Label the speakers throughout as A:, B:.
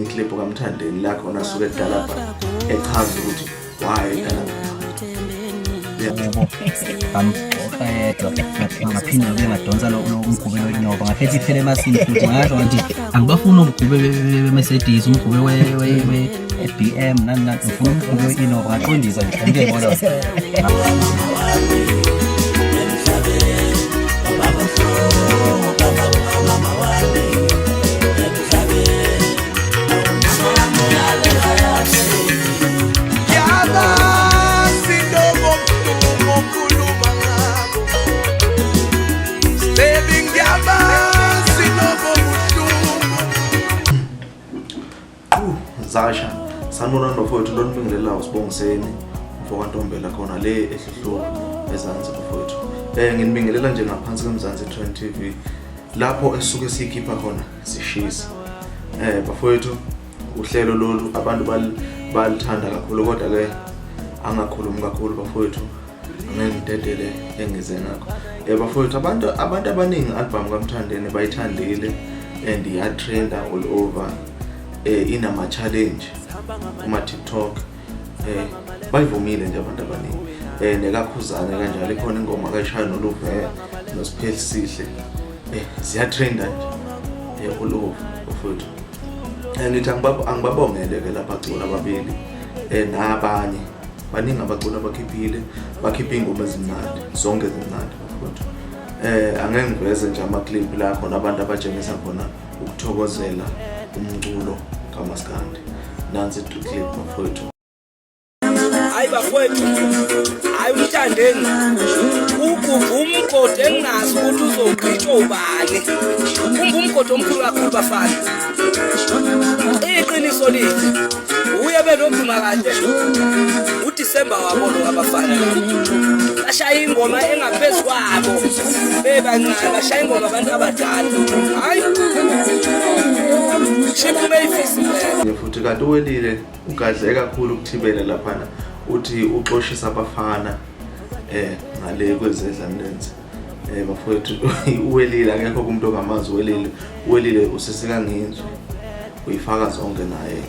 A: Iclip kaMthandeni la khona asuke edalabha echaza ukuthi why edalabha.
B: Bamxoxa yedwa, ngaphinda ke ngadonsa lo umgube wenyoba, ngaphethe iphele emasini futhi ngasho ngathi angibafuni umgube we-Mercedes, umgube we-BM, nani nani, ngifuna umgube we-Innova. Ngaqondisa nje, ngiyayibona.
A: Zasha, sanibonani bafowethu, lonibingelelayo sibongiseni mfokaNtombela khona le eHluhluwa ezansi bafowethu. Nginibingelela nje ngaphansi kweMzansi Trend TV lapho esuke siyikhipha khona sishisa. Bafowethu, uhlelo lolu abantu balithanda kakhulu, kodwa ke angakhulumi kakhulu bafowethu, angeke ngidedele engize ngakho. Bafowethu, abantu abaningi album kaMthandeni bayithandile and iyatrenda all over, inama challenge kuma TikTok, bayivumile nje abantu abaningi. Nekakhuzane kanjalo ikhona ingoma kayishaya noLuve noSipheli Sihle, ziyatrenda nje all over bafowethu. Ngithi angibabongele ke lapha acula ababili, nabanye baningi abaculi abakhiphile, bakhipha iy'ngoma ezimnandi, zonke zimnandi bafowethu. Angeke ngiveze nje ama-clip la khona abantu abatshengisa khona ukuthokozela umculo kaMaskandi. Nansi i-clip bafowethu.
C: Hayi bafowethu, hayi uMthandeni ugubha umgodi engingazi ukuthi uzogqitshwa ubani. Umba umgodi omkhulu kakhulu bafana. Iqiniso lithi uye benoduma kahle uDisemba wabo lo abafana bashaya ingoma engaphezu kwabo bebancane, bashaya ingoma abantu abadala. Hayi shiphume ivisi impela.
A: Futhi kanti uwelile ugadle kakhulu ukuthibela laphana, uthi uxoshisa abafana ngale kwezedlanlenze. Bafowethu, uwelile akekho kumuntu ongamazi uwelile. Uwelile usisika ngizwe uyifaka zonke naye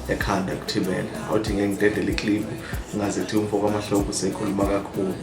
A: ekhanda kuthibela. Awuthi ngeke ngidedele iclip ngaze kuthi umfo kwamahloko usekhuluma kakhulu.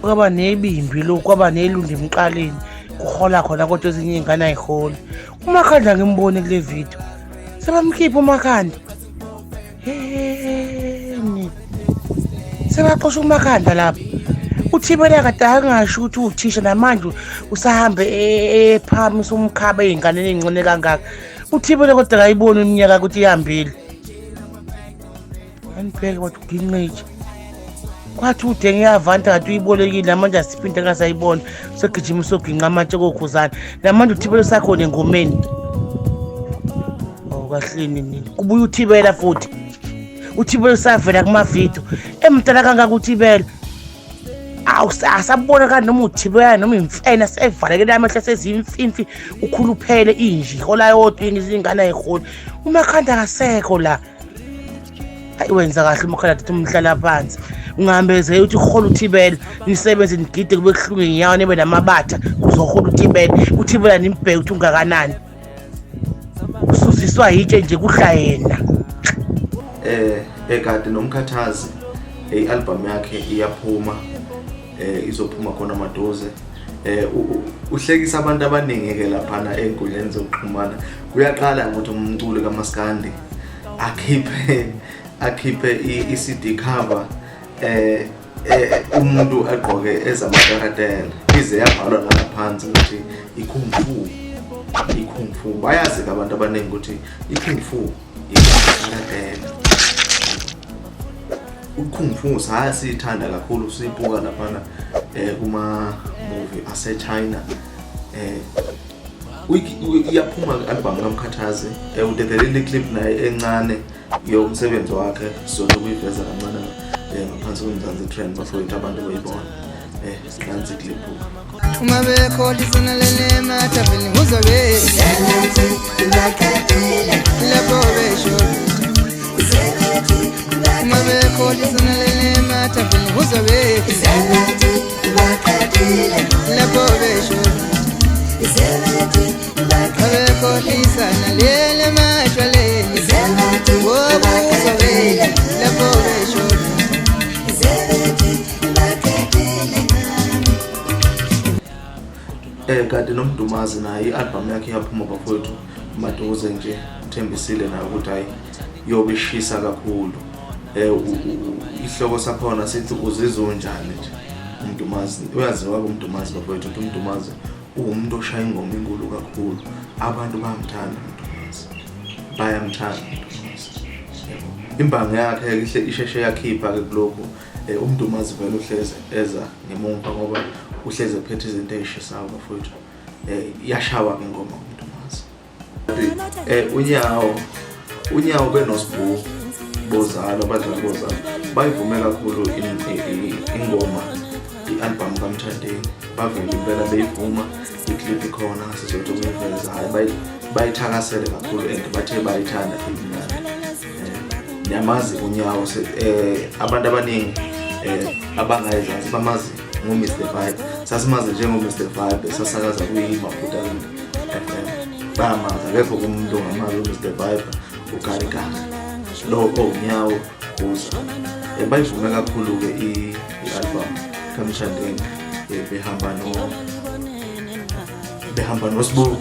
D: Kwaba nebimbi lo, kwaba nelundi emqaleni kuhola khona, kodwa ezinye iy'ngane ayiholi. UMakhanda ngimbone kule video, sebamkhipha uMakhanda, yeni sebaxosha uMakhanda lapho. Uthibela kade angasho ukuthi uwuthisha, namanje usahambe ephakamisa umkhaba ey'nganeni ey'ncane kangaka. Uthibele kodwa akayiboni iminyaka ukuthi ihambile. Anibheke wathi uginqitshe kwathi ude ngiyavanta kade uyibolekile, namanje asiphinde engasayibona, segijima usoginqa amatshe kokhuzana. Namanje uthibela usakhona engomeni. Oh, kahleni nini kubuye uthibela futhi, uthibela usavela kumavidiyo emdala kangaka uthibela. Asabonakali noma uthibela noma imfene, sevalekele amehlo sezimfimfi, ukhuluphele inji ihola yodwa ingane ayiholi. uMakhanda akasekho la. Hayi wenza kahle uMakhanda, thatha umhlala phansi, ungahambeze uthi uhola uthibela, nisebenze nigide kube kuhlungu ngenyawo nibe namabatha uzohola uthibela. Uthibela nimbheke ukuthi ungakanani, usuziswa yitshe nje kuhla yena.
A: Ekade nomkhathazi i-album yakhe iyaphuma, izophuma khona maduze. Uhlekisa abantu abaningi ke laphana ey'nkundleni zokuxhumana. Kuyaqala ukuthi umculo kaMaskandi akhiphe i-CD cover, umuntu agqoke ezamakaratela, ize yabhalwa nangaphansi ukuthi i-kung fu, i-kung fu. Bayazi-ke abantu abaningi ukuthi i-kung fu ikaratela. U-kung fu sayasithanda kakhulu, siyibuka laphana kuma movie ase-China. Iyaphuma i-album kaMkhathazi, udedelile iclip naye encane yomsebenzi wakhe, sizothe ukuyiveza kancane ngaphansi kweMzansi Trend bafowethu, abantu bayibona. Nansi iclip.
E: Uma bekhohlisana lemathaveni kuzobe lapho besho, uma bekhohlisana lemathaveni kuzobe lapho besho. Babekhohlisana lele ematshwaleni ngobuso bethu lapho beshona.
A: Kanti noMdumazi naye i-album yakhe iyaphuma bafowethu maduze nje, uthembisile naye ukuthi hayi yobe ishisa kakhulu. Ihloko sakhona sithi uzizwa unjani nje uMdumazi. Uyaziwa uMdumazi bafowethu ukuthi uMdumazi uwumuntu oshaya ingoma enkulu kakhulu, abantu bayamthanda uMdumazi, bayamthanda uMdumazi. Yabo, imbangi yakhe ihle isheshe yakhipha-ke kulokhu. UMdumazi vele uhleze eza ngemumva ngoba uhleze ephethe izinto ey'shisayo bafowethu. Iyashawa-ke ingoma uMdumazi. Unyawo benoSbu bozalo, abadlali bozalo bayivume kakhulu ingoma, i-album kaMthandeni, bavele impela beyivuma, i-clip ikhona sizothi ukuyiveza. Hhayi, bayithakasele kakhulu and bathe bayithanda imnandi. Niyamazi uNyawo, abantu abaningi abangayizazi bamazi ngo-Mr Vibe, sasimazi njengo-Mr Vibe sasakaza kwi-Maputana FM, bayamazi, akekho kumuntu ongamazi u-Mr Vibe, uGarigari lo owunyawo uza. Bayivume kakhulu-ke i-album kaMthandeni, behamba noSbu,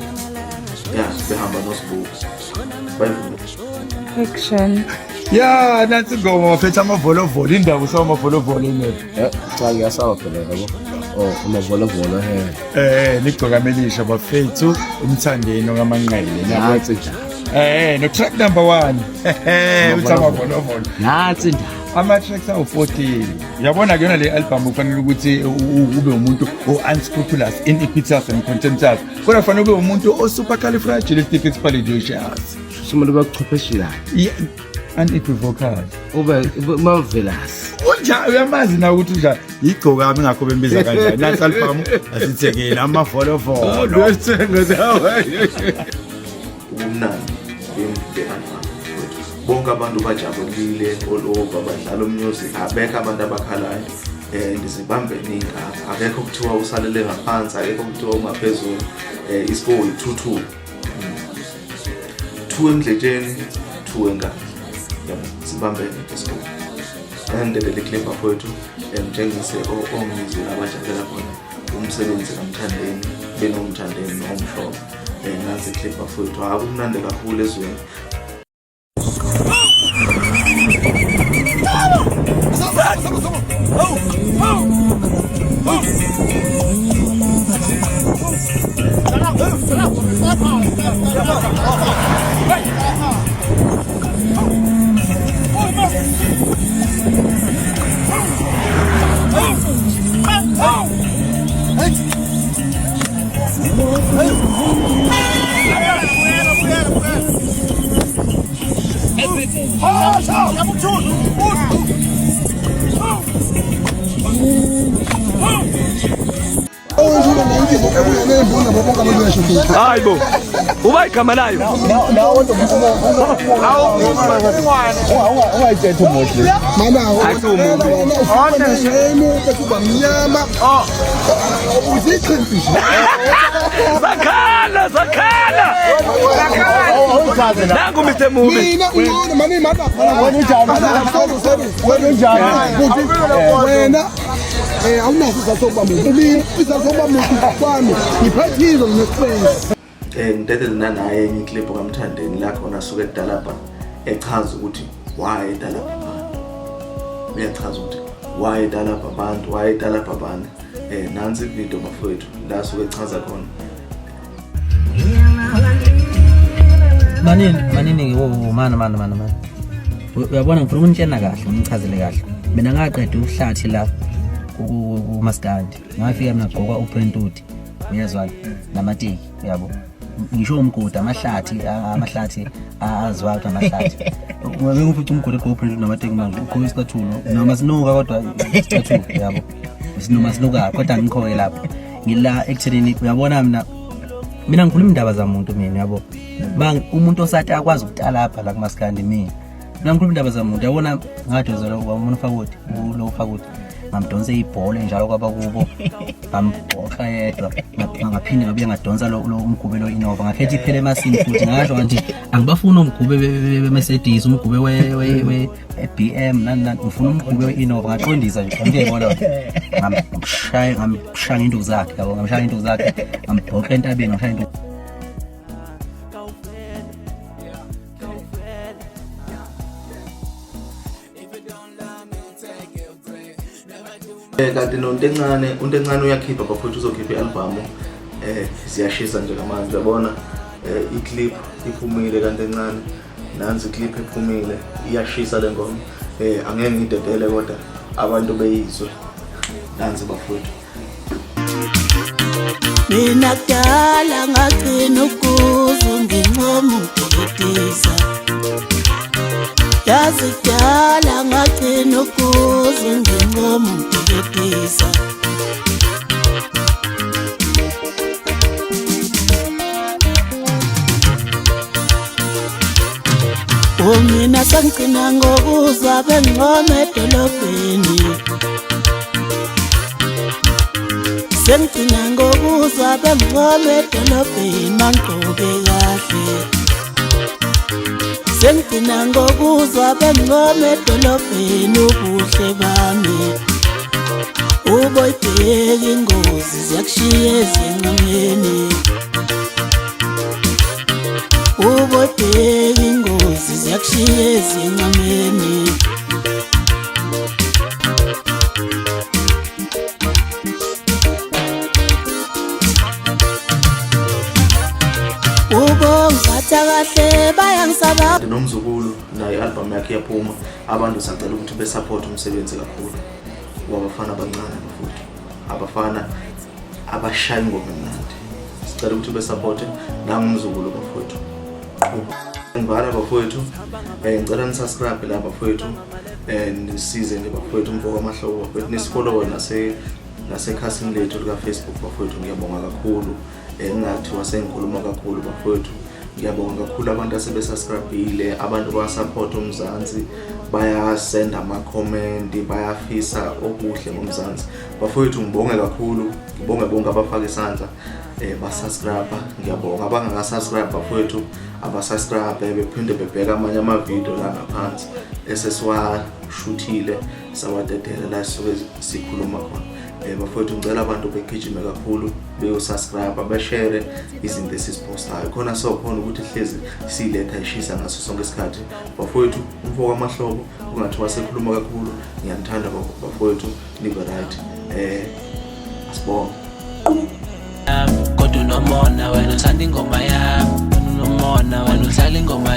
A: ya behamba noSbu, bayivume.
F: Action.
G: Ya, nansi ingoma bafethu, amavolovolo, indaba usawamavolovolo imephi.
H: Cha, ngiyasaba phela yabo. Oh, amavolovolo he.
G: Ligcokama elisha bafethu, uMthandeni okaManqele.
H: Nansi indaba.
G: No track number 1. Uthi amavolovolo.
H: Nansi indaba.
G: Ama tracks awu-14. Uyabona ke yona le album ufanele ukuthi ube umuntu o-unscrupulous, iniquitous and contemptuous. Kodwa kufanele ube umuntu o-supercalifragilisticexpialidocious.
H: Umuntu bakuchwepheshelayo.
G: Yeah, unequivocal.
H: Ube marvelous.
G: Unjani, uyamazi na ukuthi unjani? Igcokama ingakho bembiza kanjani. Nansi album asithekile amavolovolo.
H: Lwethenga nawe.
A: Ubumnandi be-album. Bonke abantu bajabulile all over, badlala umusic, abekho abantu abakhalayo. Ndizibambene ingaka, akekho kuthiwa usalele ngaphansi, akekho kuthiwa ungaphezulu. Iscore 2-2. 2 emdletsheni, 2 enkandla. Yabo, sibambene iscore. Ngidelele clip bafowethu, ngitshengise ongizwe abajabulela khona umsebenzi kaMthandeni, benoMthandeni noMshoba. Nansi clip bafowethu, akumnandi kakhulu ezweni.
C: Hayi bo, uba igama layo. Zakhala, zakhala. Nangu Mr Mubi.
I: Mina ungcono mani mana wena unjani? Sorry, wena unjani? Wena awunaso isizathu sokuba mubi. Mina isizathu sokuba mubi kwami ngiphethe nginesibindi.
A: Ngidedele nanaye enye iclip kaMthandeni la khona asuke edalabha echaza ukuthi why edalabha abantu. Uyachaza ukuthi why edalabha abantu, why edalabha abantu. Nansi ivideo bafowethu la asuke echaza khona.
B: Manini, manini, wo mana mana mana mana. Uyabona ngifuna ukunitshena kahle, ngichazele kahle. Mina ngaqeda uhlathi la kumaskandi. Ngafika mina gqoka uprintudi. Uyezwa namateki, uyabo. Ngisho umgodi amahlathi, amahlathi aziwa ukuthi amahlathi. Ungeke ufice umgodi egqoka uprintudi namateki manje, ugqoka isicathulo noma sinuka kodwa isicathulo, uyabo. Sinoma sinuka kodwa ngikho-ke lapho. Ngila ekuthenini uyabona mina ngikhuluma indaba zamuntu mina, uyabo. Umuntu osathi akwazi ukutalapha la kumaskandi mina. Mina ngikhuluma indaba zamuntu, uyabona ngadozela umuntu uFakudi, ulo uFakudi. Ngamdonsa ibhola njalo kwabakubo, ngambhoxa yedwa. Ngaphinde ngabuye ngadonsa lo umgube lo Innova, ngakhetha iphele emasini futhi ngasho ngathi angibafuni umgube we-Mercedes, umgube we-BM nani nani, ngifuna umgube we-Innova. Ngaqondisa nje, ngiyayibona, ngamshaya ngamshaya ngey'nduku zakhe, yabo, ngamshaya ngey'nduku zakhe, ngambhoqa entabeni, ngamshaya ngey'nduku.
A: Kanti noNtencane, uNtencane uyakhipha bafowethu, uzokhipha i-albhamu, ziyashisa nje ngamanzi, uyabona. I-clip iphumile kaNtencane, nansi i-clip ephumile, iyashisa le ngoma. Angeke ngidedele kodwa abantu beyizwe, nansi bafowethu.
J: Mina kudala ngagcina ukuze ngincoma ukudidisa, yazi kudala ngagcina ukuze ngincoma ukudidisa. Mina sengigcina ngokuzwa bengincoma edolobheni, sengigcina ngokuzwa bengincoma edolobheni mangigqoke kahle, sengigcina ngokuzwa bengincoma edolobheni ubuhle bami, uboyibheka ingozi ziyakushiya ezincameni, uboyibheka ingozi ziyakushiya ezincameni. Ubongiphatha kahle bayangisaba.
A: Nomzukulu nayo i-album yakhe iyaphuma, abantu sacela ukuthi besupport umsebenzi kakhulu wabafana abancane futhi abafana abashaya ingoma emnandi, sicela ukuthi besupporte nangumzukulu bafowethu. Ngivala bafowethu, ngicela nisubscribe la bafowethu, nisize nje bafowethu umfo kaMahlobo bafowethu, nisifollowe nasekhasini lethu lika Facebook bafowethu. Ngiyabonga kakhulu, ngingathiwa sengikhuluma kakhulu bafowethu. Ngiyabonga kakhulu abantu asebesubscribile, abantu bayasupport uMzansi, bayasenda ama-comment, bayafisa okuhle ngoMzansi bafowethu. Ngibonge kakhulu, ngibonge bonke abafaka isandla, basubscribe, ngiyabonga. Abangakasubscribe bafowethu abasubscribe, bephinde bebheke amanye amavidiyo la ngaphansi esesiwashuthile sawadedela la sisuke sikhuluma khona. Bafowethu ngicela abantu begijime kakhulu beyosubscribe, beshare izinto esiziphostayo khona, sokhona ukuthi hlezi siletha ishisa ngaso sonke isikhathi bafowethu. Umfo kaMahlobo kungathiwa sekhuluma kakhulu, ngiyanithanda bafowethu, nibe right, asibonge.
K: Kodwa unomona wena, uthanda ingoma yami, unomona wena, udlala ingoma.